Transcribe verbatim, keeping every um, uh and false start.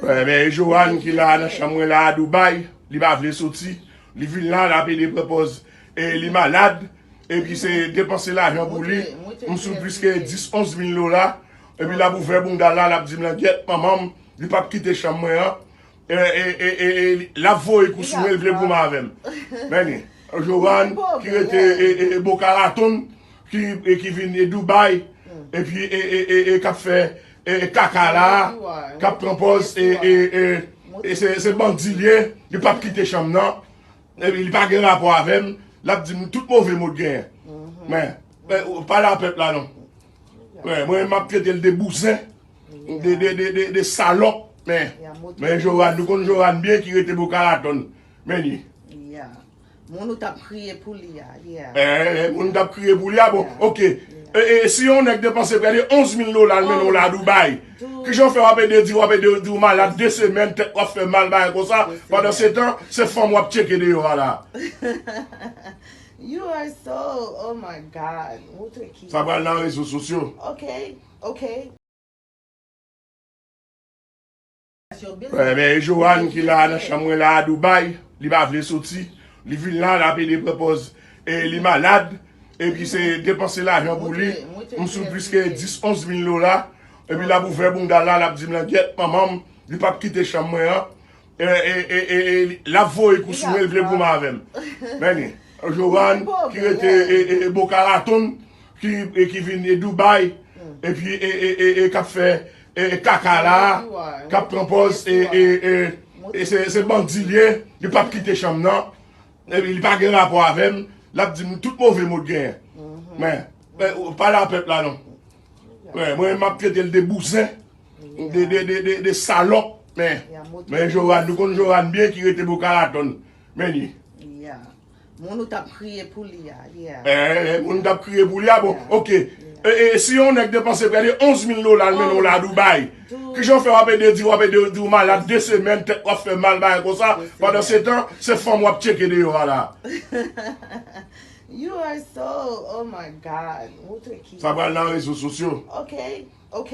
Wè, men Joanne ki la nan chanm mwen la a Dubai, li pa vle soti. Li vin la, l ap ede pran pòz e li malad. Epi se depanse lajan pou li. M sou plis ke dis, onz mil dola. Epi l ap ouvè bounda la, l ap di m langyèt manman m, li p ap kite chanm mwen an. E, e, e, e, e, l ap voye kou sou mwen, l vle goumen avè m. Men li, Joanne, ki rete e, e, e, Boca Raton, ki, e, ki vin e Dubai, epi e, e, e, e, k ap fè e, e, kaka la, k ap pran pòz e, e, e, e se, se bandi l ye, li p ap kite chanm nan. Epi li pa gen rapò avè m, l ap di m tout move mo l genyen. Men, e, ou pale a pèp la non. Wè, mwen m ap trete l de bouzen, de, de, de, de, de salòp. Men, men Joanne, nou konn Joanne byen ki rete Boca Raton. Men li. Moun ou t ap kriye pou li a, yeah. Eh, moun ou t ap kriye pou li a, bon, ok. E, e, si yon nèg depanse prè de onz mil dola, l mennen w la Dubai, kijan w fè w ap ede di, w ap ede di w malad de semèn, tèt w ap fè mal, bagay konsa, pandan se tan, se fanm w ap tcheke deyò a la. You are so, oh my God. Montre ki sa pral nan rezo sosyo. Ok, ok. Wè, men Joanne ki la nan chanm mwen la a Dubai, li pa vle soti. Li vin la, l ap ede pran pòz e li malad. Epi se depanse lajan pou li. M sou plis ke dis, onz mil dola. Epi l ap ouvè bounda la, l ap di m langyèt manman m, li p ap kite chanm mwen an. E, e, e, e, e, l ap voye kou sou mwen, l vle goumen avè m. Men li, Joanne, ki rete e, e, e, Boca Raton, ki, e, ki vin e Dubai, epi e, e, e, e, k ap fè e, e, kaka la, k ap pran pòz e, e, e, e se, se bandi l ye, li p ap kite chanm nan. Epi li pa gen rapò avè m, l ap di m tout move mo l genyen. Men, e, ou pale a pèp la non. Wè, mwen m ap trete l de bouzen, de, de, de, de, de salòp. Men, men Joanne, nou konn Joanne byen ki rete Boca Raton. Men li. Moun ou t ap kriye pou li a, yeah. Eh, moun ou t ap kriye pou li a, bon, ok. E, e, si yon nèg depanse prè de onz mil dola, l mennen w la Dubai, kijan w fè w ap ede di, w ap ede di w malad de semèn, tèt w ap fè mal, bagay konsa, pandan se tan, se fanm w ap tcheke deyò a la. You are so, oh my God. Montre ki sa pral nan rezo sosyo. Ok, ok.